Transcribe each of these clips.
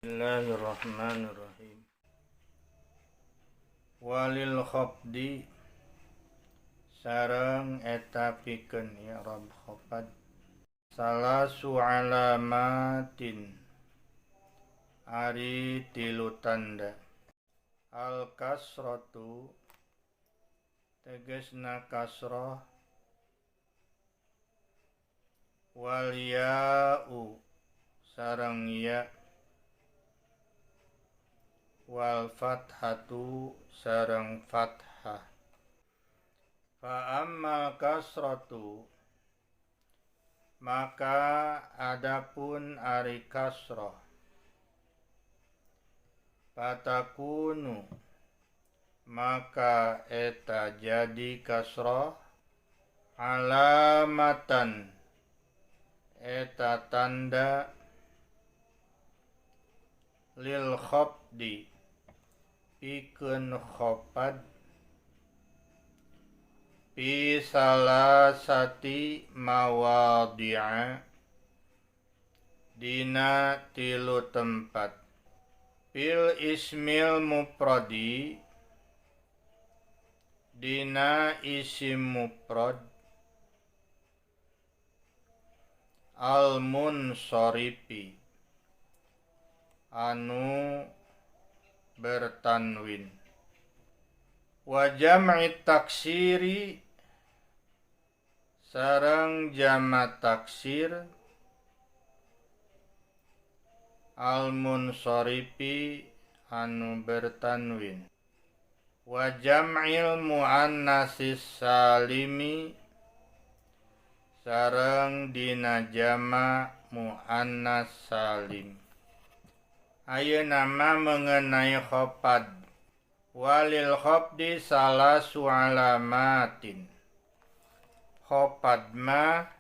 Bismillahirrahmanirrahim. Walil khafdi sareng eta pikeun i'rab khafad salasu alamatin ari tilu tanda. Al kasratu tegesna kasrah, wal ya'u sareng ya, wal fathatu sareng fathah. Fa ammal kasratu maka adapun ari kasrah, fatakunu maka eta jadi kasrah alamatan eta tanda lil khafdi pikeun khafad fi salasati mawadhi'a dina tilu tempat. Fil ismil mufradi dina isim mufrad al munsarifi anu bertanwin, wa jam'i taksiri sareng jama taksir al munsarifi anu bertanwin, wa jam'il muannasis salimi sareng dina jama muannas salim. Ayeuna nama mengenai khafad. Walil khafdi salasu alamatin. Khafad mah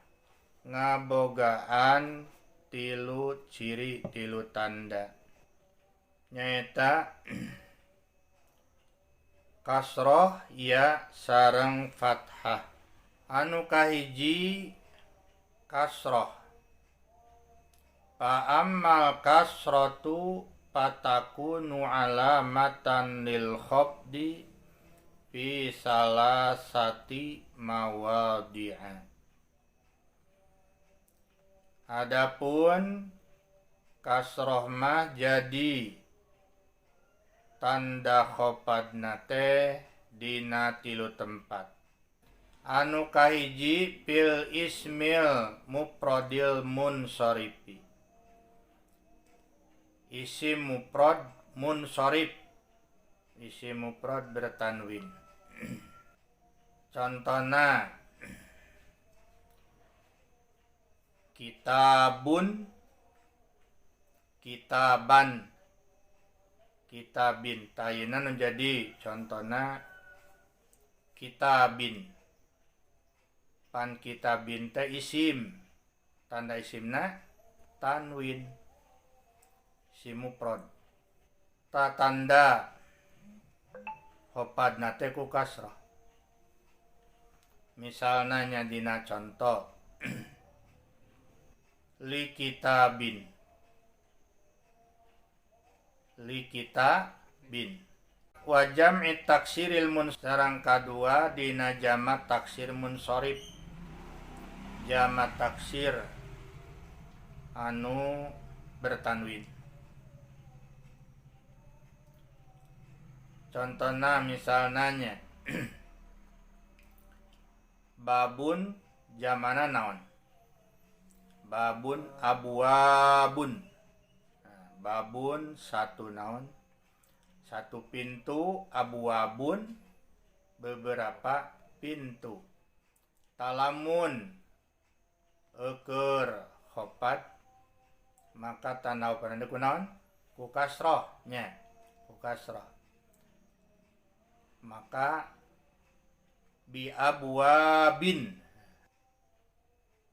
ngabogaan tilu ciri, tilu tanda. Nyaeta kasroh ya sareng fathah. Anu kahiji kasroh. Fa ammal kasratu fatakunu alamatan lil khafdi fi salasati mawadhi'a. Adapun kasroh mah jadi tanda khafadna teh dina tilu tempat. Anu kahiji fil ismil mufradil munsarifi. Isim mufrad munsharif, isim mufrad bertanwin. Contohna kitabun, kitaban, kitabin. Tayina nu jadi contohna kitabin. Pan kitabin teh isim, tanda isimna tanwin. Isim mufrad. Ta tanda khafadna teh ku kasrah. Misalna nya dina contoh li kitabin, li kitabin. Wa jam'i taksiril munsarang kadua dina jama taksir munsharif, jama taksir anu bertanwin. Contohna misalnanya babun jamana naon? Babun abwabun. Nah, babun satu naon? Satu pintu, abwabun beberapa pintu. Talamun eukeur khafad maka tanda operandi ku naon? Ku kasroh nya, ku kasroh. Maka bi abwabin.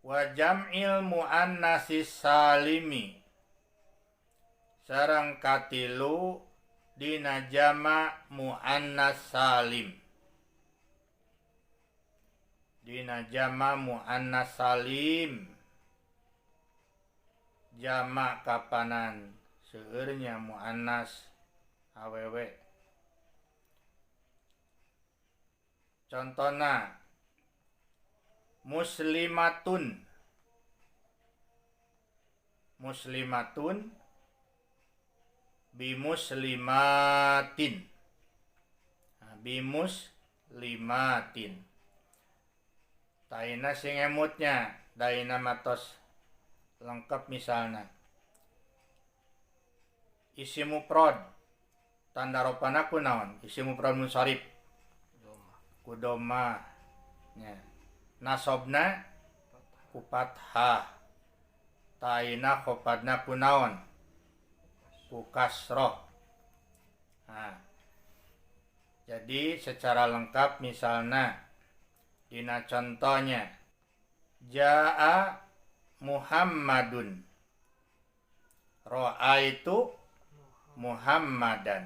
Wa jam'il muannasis salimi sareng katilu dina jama muannas salim, dina jama muannas salim jama kapanan Seueurnya muannas awewe. Contohna muslimatun. Muslimatun bimuslimatin. Nah, bimuslimatin. Taina sing emutnya, daina matos lengkap misalna. Isim mufrad tanda ropana ku naon? Isim mufrad munsharif ku doma nya. Nasobna ku fathah. Taina khopadna ku naon? Ku kasroh. Nah, jadi secara lengkap misalna dina contohnya jaa Muhammadun, ra'aitu Muhammadan,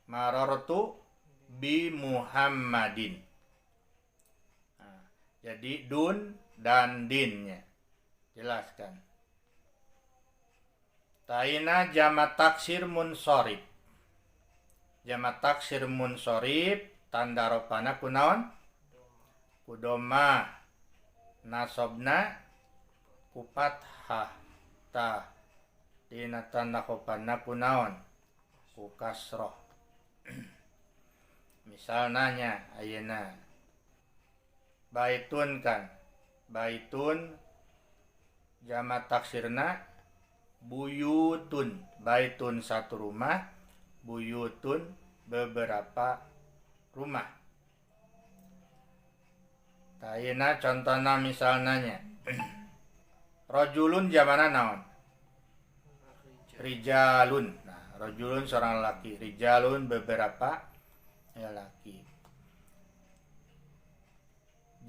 marartu bi Muhammadin. Nah, jadi dun dan dinnya jelaskan. Taina jama taksir munsorib. Jama taksir munsorib tanda ropana kunaon? Ku doma. Nasobna ku fathah. Ta dina tanda khofanna kunaon? Ku kasroh. Misalna nya ayeuna baitun kan. Baitun jama taksirna buyutun. Baitun satu rumah, buyutun beberapa rumah. Taina contohna misalna nya rajulun jamana naon? Rijalun. Nah, rajulun seorang laki, rijalun beberapa laki.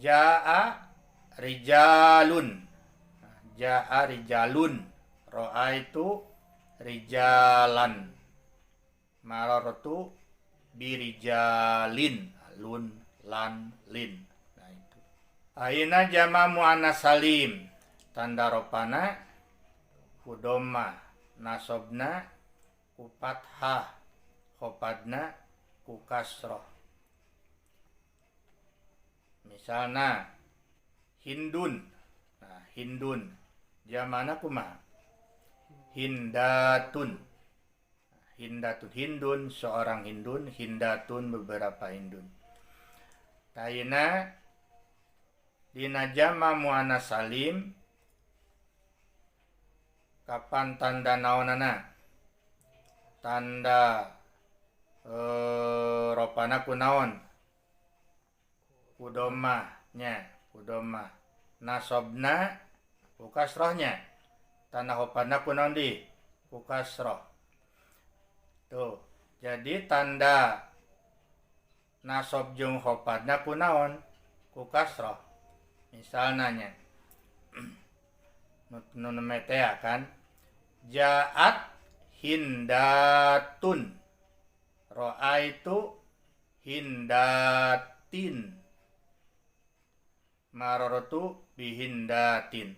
Jaa rijalun. Nah, jaa rijalun. Ra'aitu rijalan. Marartu birijalin. Lun, lan, lin. Nah itu. Aina jama muannas salim. Tanda ropana ku doma, nasobna ku fathah, khopadna ku kasroh. Misalna Hindun. Nah, Hindun jamana kumaha? Hindatun. Hindatun, Hindun seorang Hindun, Hindatun beberapa Hindun. Taina dina jama muannas salim kapan tanda naonana? Tanda ropana ku naon? Ku domah nya, ku domah. Nasobna ku kasrohnya. Tanda hopana ku naon di? Ku kasroh. Tuh, jadi tanda nasob jeung khopadna ku naon? Ku kasroh. Misalna nya nu nemetea kan jaat hindatun, ra'aitu hindatin, marartu bihindatin.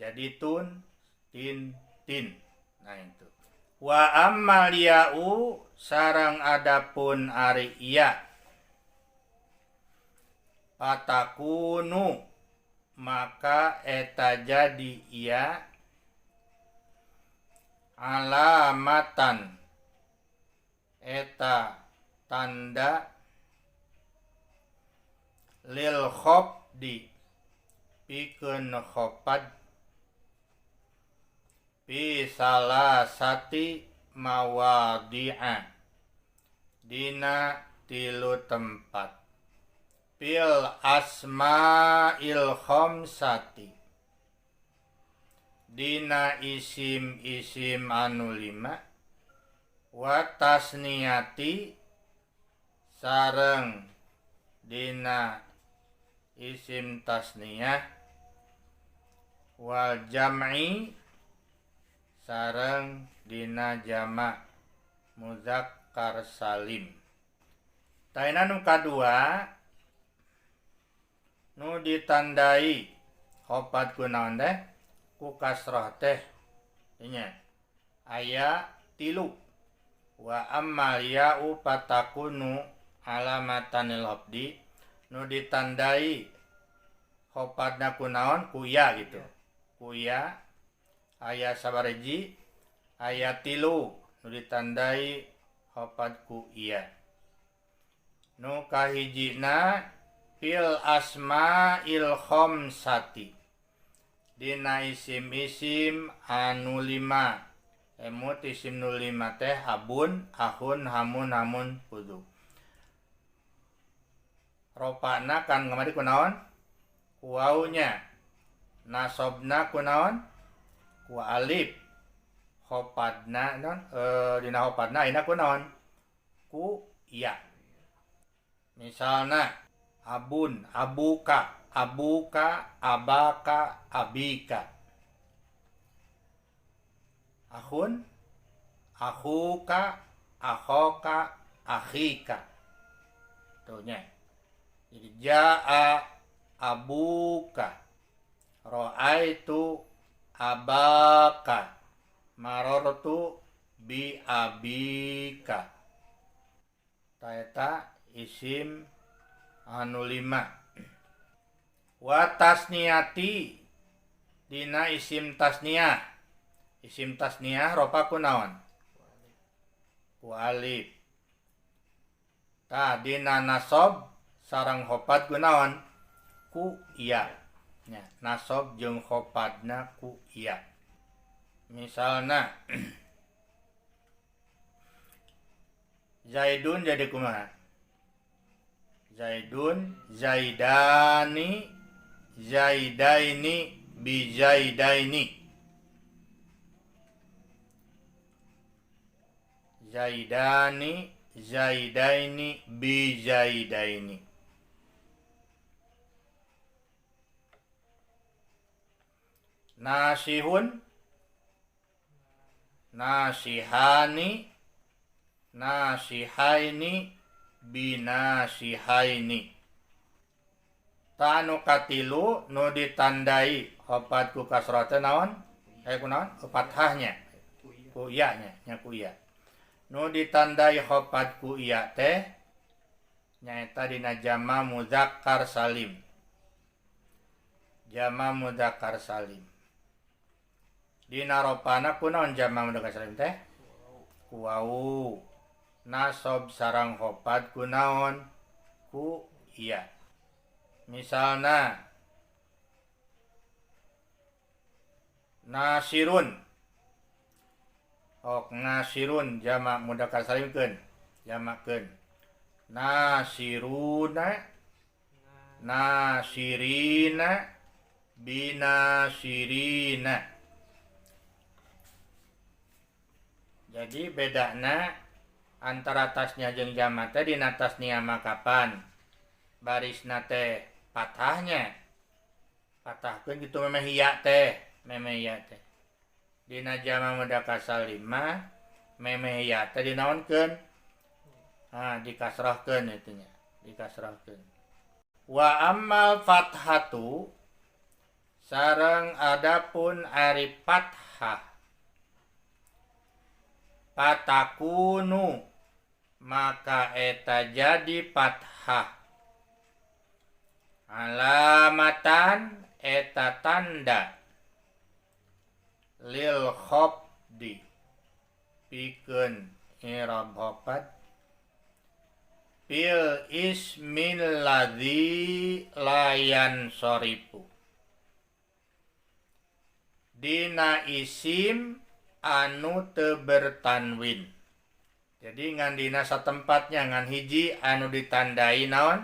Jadi tun, tin, tin. Nah itu. Wa ammal ya'u sareng adapun ari iya patakunu maka eta jadi iya alamatan eta tanda lil khofdi pikeun khofad fi salasati mawadi'a dina tilu tempat fil asma'il khamsati dina isim-isim anu lima wa tasniyati sareng dina isim tasniyah wal jam'i sareng dina jamak muzakkar salim. Taina nu kadua nu ditandai khopat ku naon teh? Ku kasrah teh nya. Aya 3. Wa ammal ya'u fatakunu alamatanil khafdi, nu ditandai khopadna kunaon ku ya gitu. Ku ya aya sabareji, aya 3 nu ditandai khopad ku iya. Nu kahijina fil asma'il khamsati, dina isim-isim anu 5. Emut isim nu 5 teh abun, ahun, hamun, hamun, kudu. Ropana kan kamari kunaon? Ku waunya. Nasobna kunaon? Ku alif. Khopadna non dina khopadna ayeuna kunaon? Ku ya. Misalna abun, abuka, abuka, abaka, abika. Akhun, akhuka, akhoka, akhika. Tuh nya. Jadi jaa abuka, ra'aitu abaka, marartu bi abika. Ta eta isim anu 5. Wa tasniyati, dina isim tasniyah. Isim tasniyah ropa kunaon? Ku alif. Tah dina nasob sareng khofad kunaon? Ku ya. Nya, nasob jeung khopadna ku ya. Misalna Zaidun jadi kumaha? Zaidun, Zaidani, Zaidaini, Bizaidaini. Zaidani, Zaidaini, Bizaidaini. Nasihun, nasihani, nasihaini, binasihaini. Tanu katilu nu ditandai opat ku kasrah teh naon? Ku naon? Fathahnya. Ku iya nya, nya ku iya. Nu ditandai khopat ku iya teh nyaeta dina jama muzakkar salim. Jama muzakkar salim. Dina ropana kunaon jama muzakkar salim teh? Ku wau. Nasob sareng khopat kunaon? Ku iya. Misalna nasirun. Ok, nasirun jama mudzakkar salim keun, jamakeun. Nasiruna, nasirina, binasirina. Jadi bedana antara tasnya jeung jama teh dina tasnia mah kapan? Barisna teh patahnya. Patahkeun kitu memeh iya teh, memeh iya teh. Dina jama mudzakkar salim mah memeh iya teh dinaonkeun? Ah, dikasrahkeun itu nya, dikasrahkeun. Wa ammal fathatu, sareng adapun ari fathah, patakunu maka eta jadi fathah, alamatan eta tanda, lil khafdi pikeun i'rab khafad, fil ismil ladzi la yansarifu, dina isim anu teu bertanwin. Jadi ngan dina satempatnya ngan hiji anu ditandai naon?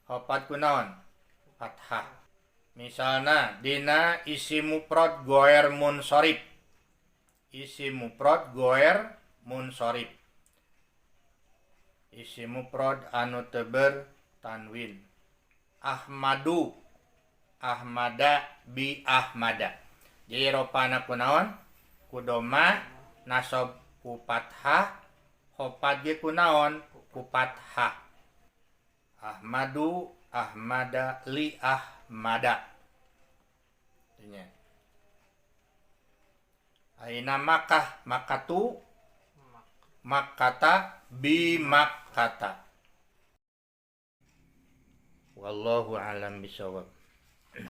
Khafad ku naon? Fathah. Misalna dina isim mufrad goer munsharif. Isim mufrad goer munsharif. Isim mufrad anu teu bertanwin. Ahmadu, Ahmada, bi Ahmada. Jadi ropana kunaon? Ku doma, nasob ku fathah, khofad ge kunaon? Ku fathah. Ahmadu, Ahmada, li Ahmada. Nya. Ayeuna Makkah, Makkatu, Makkata, bi Makkata. Wallahu alam bisawab.